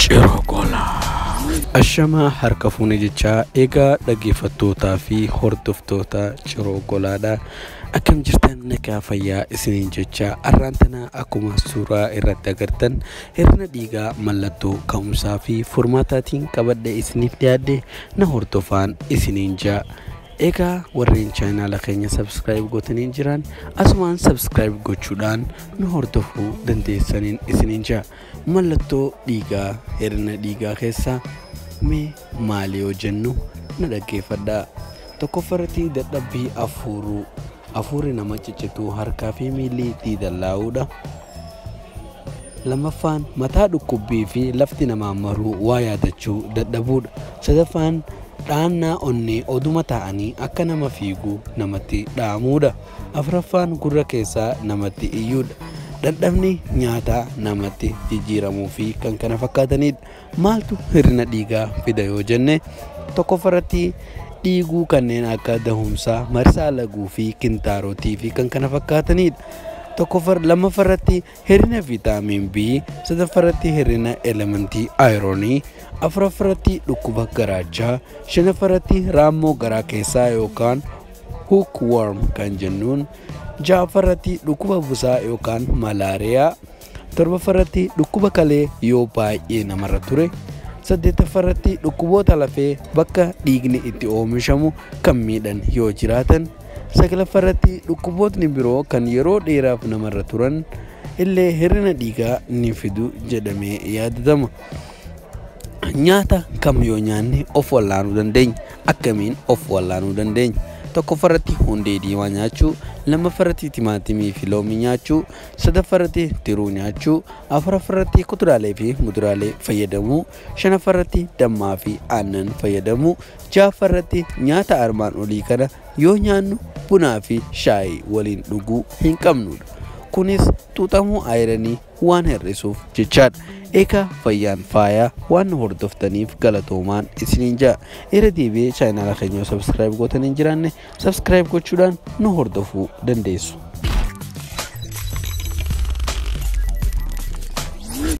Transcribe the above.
Ciroo Golaa. Ashamaa harka fuune jechaa egaa dhaggeeffattootaa fi hordoftoota Ciroo Golaadha. Akkam jirtan, nagaa fayyaa isiniin jechaa, har'aan tana akkuma suuraa irratti agartan hir'ina dhiigaa mallattoo ka'umsaa fi furmaataatiin qabadhe isiniif dhiyaadhe, na hordofaan isiniin jaa. Egaa warreen chaanaala keenya subscribe gootanii jiran asumaan subscribe gochuudhaan nu hordofuu dandeessaniin isiniin jaa. Mallattoo dhiigaa hir'ina dhiigaa keessaa mee maali yoo jennu, na dhaggeeffadhaa. Tokkoffaarratti dadhabbii afuuruu, afuurri nama ciccituu, harkaa fi miilli diidallaa'uudha. Lammaffaan mataa dhukkubbii fi lafti namaa maruu, waa yaadachuu dadhabuudha. Sadaffaan dhaannaa onnee, oduma ta'anii akka nama fiiguu namatti dha'amuudha. Afuraffaan gurra keessaa namatti iyyuudha. Dhandhamni nyaataa namatti jijjiiramuu fi kan kana fakkaatanidha. Maaltu hir'ina dhiigaa fida yoo jenne, tokkoffaarratti dhiiguu kanneen akka dahumsaa, marsaa laguu fi kintaarotii fi kan kana fakkaatanidha. Tokkoffar lammaffaarratti hir'ina viitaamin B, sadaffaarratti hir'ina elementii ayiroonii, afuraffaarratti dhukkuba garaachaa, shanaffaarratti raammoo garaa keessaa yookaan hookworm kan jennuun, ja'affaarratti dhukkuba busaa yookaan malaariyaa, torbaffaarratti dhukkuba kalee yoo baay'ee namarra ture, saddeettaffaarratti dhukkuboota lafee bakka dhiigni itti oomishamu kan miidhan yoo jiraatan, sagalaffaarratti dhukkubootni biroo kan yeroo dheeraaf namarra turan illee hir'ina dhiigaa ni fidu jedhamee yaadatama. Nyaata kam yoo nyaanne of wallaanuu dandeenya? Akkamiin of wallaanuu dandeenya? Tokkoffaarratti hundee diimaa nyaachuu, lammaffaarratti timaatimii fi loomii nyaachuu, sadaffaarratti tiruu nyaachuu, afuraffaarratti kuduraalee fi muduraalee fayyadamuu, shanaffaarratti dammaa fi aannan fayyadamuu, ja'affaarratti nyaata armaan olii kana yoo nyaannu bunaa fi shaayii waliin dhuguu hin qabnudha. Kunis xuuxamuu ayiranii waan hir'isuuf jechaadha. Egaa fayyaan faayaa, waan nu hordoftaniif galatoomaan isiniin ja'a. Irra deebi'ee chaanaala keenya subscribe gootanii hin jiraanne subscribe gochuudhaan nu hordofuu dandeessu.